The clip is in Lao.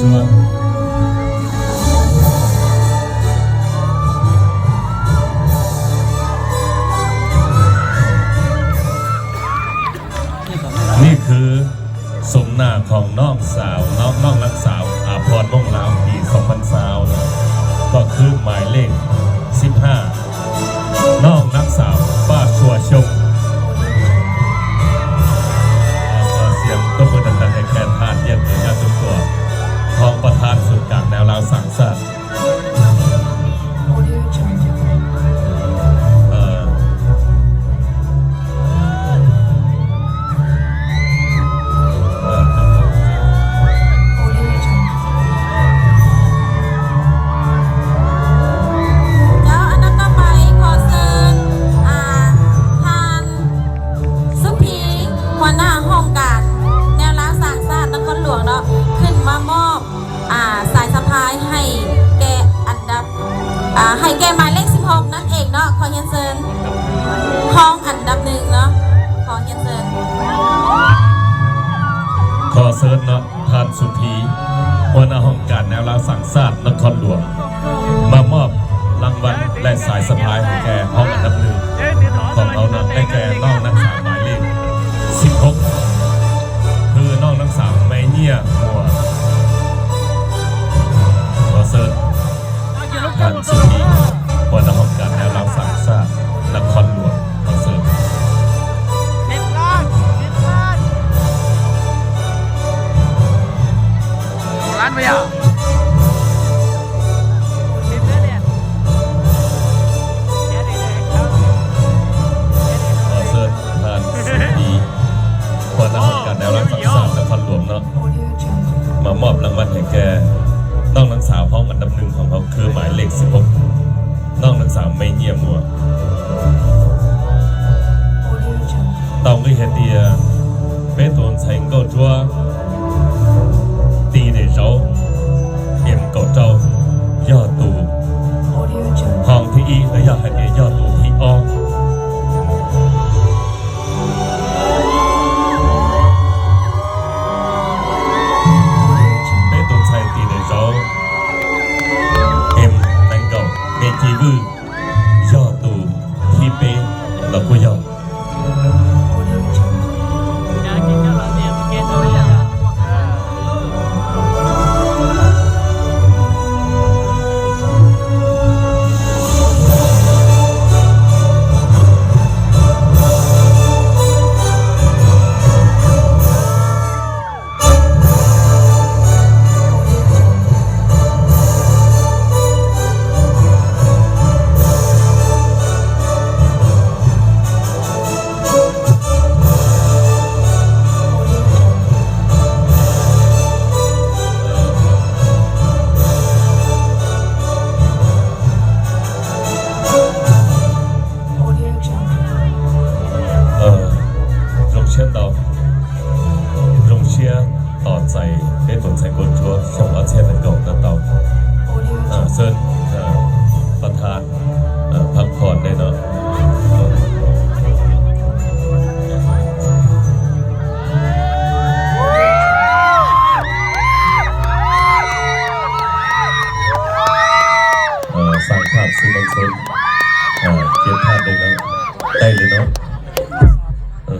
ຈົວ. ນີ້ຄື ສົມໜ້າຂອງນ້ອງສາວ ນ້ອງ ນ້ອງນາງສາວ ອາພອນ ວົງລາວ ປີສອງພັນຊາວ ກໍຄືໝາຍເລກສິບຫ້າ ນ້ອງນາງສາວ ປ້າ ຊົວຊົງ. ຂໍສຽງຕົບມືດັງໆ ໃຫ້ແກ່ທ່ານ ວຽງ ຍາດຕົວ ຮອງປະທານສູນກາງແນວລາວສ້າງຊາດ. ເອີ ເຈົ້າ ອັນດັບຕໍ່ໄປ ຂໍເຊີນ ອ່າ ທ່ານ ສຸພີ ຫົວໜ້າຫ້ອງການແນວລາວສ້າງຊາດນະຄອນຫຼວງເນາະ ຂຶ້ນມາມອບ ອ່າ ສາຍສະພາຍໃຫ້ແກ່ອັນດັບ ອ່າ ໃຫ້ແກ່ໝາຍເລກສິບຫົກນັ້ນເອງເນາະ. ຂໍຮຽນເຊີນຮອງອັນດັບໜຶ່ງເນາະ ຂໍຮຽນເຊີນ. ຂໍເຊີນເນາະ ທ່ານ ສຸພີ ຫົວໜ້າຫ້ອງການແນວລາວສ້າງຊາດນະຄອນຫຼວງ ມາມອບລາງວັນ ແລະ ສາຍສະພາຍໃຫ້ແກ່ຫ້ອງອັນດັບໜຶ່ງຂອງເຮົາເນາະ ໄດ້ແກ່ນ້ອງນາງສາວໝາຍເລກສິບຫົກ ຄືນ້ອງນາງສາວ ໄມເຍຍ ມົວ. ຂໍເຊີນທ່ານ ສຸພີ ຫົວໜ້າຫ້ອງການແນວລາວສ້າງຊາດນະຄອນຫຼວງ ຂໍເຊີນ. ສິບລ້ານ ສິບລ້ານ ສິບລ້ານ ຂໍເຊີນທ່ານ ສຸພີ ຫົວໜ້າຫ້ອງການແນວລາວສ້າງຊາດນະຄອນຫຼວງເນາະ ມາມອບລາງວັນໃຫ້ແກ່ນ້ອງນາງສາວຫ້ອງອັນດັບໜຶ່ງຂອງເຮົາ ຄືໝາຍເລກສິບຫົກ ນ້ອງນາງສາວ ໄມເຍຍ ມົວ. Tao nghĩ hệt tia, bé tuần thành câu chúa, ti để dấu, em cậu trâu, do tù. Hòn thi y, nó do hệt tia, do tù thi o. Bé tuần thành ti để dấu, em đánh cậu, bé chi vư, do tù, thi bê, là cô dâu. ເຈົ້າອາເຊຍນນະເກົ່າກະເຕົາ ເຊີນປະທານພັກຜ່ອນໄດ້ເນາະ. ເອີ ຊ່າງພາບສື່ມວນຊົນ ເອີ ເກັບພາບໄດ້ເນາະ ໄດ້ເລີຍເນາະ ເອີ.